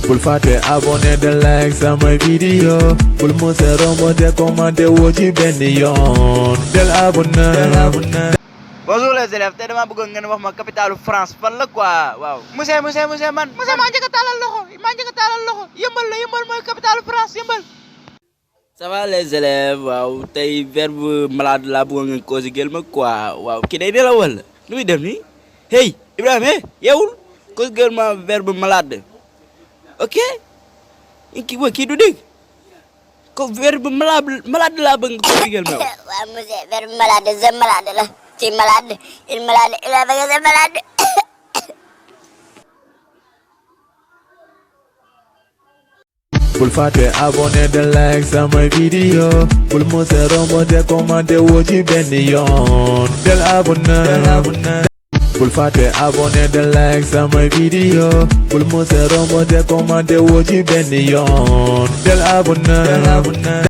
bul fàtte abonné de like samay vidéo bul mës a romb de commenté woo ci benn yoon del abonné. Bonjour les élèves tey dama bëggoon ngeen wax ma capitalu France fan la quoi waaw. monsieur man. monsieur maa njëkk a taalal loxo yëmbal la yëmbal mooy capitalu France yëmbal. ça va les élèves waaw tey verbe malade laa bëggoon ngeen conjuguer ma quoi waaw kii day nelaw wala nu muy def nii hey Ibrahima yeewul conjuguer ma verbe malade ok kii du dégg ko verbe malade laa bëgg nga conjuguer ma. waaw monsieur verbe malade je malade la. Tu malade, il a fait malade. bul fàtte abonné de like samay vidéo bul mës a romb de commenté woo ci benn yoon del abonné. bul fàtte abonné de like samay vidéo bul mës a romb de commenté woo ci benn yoon del abonné.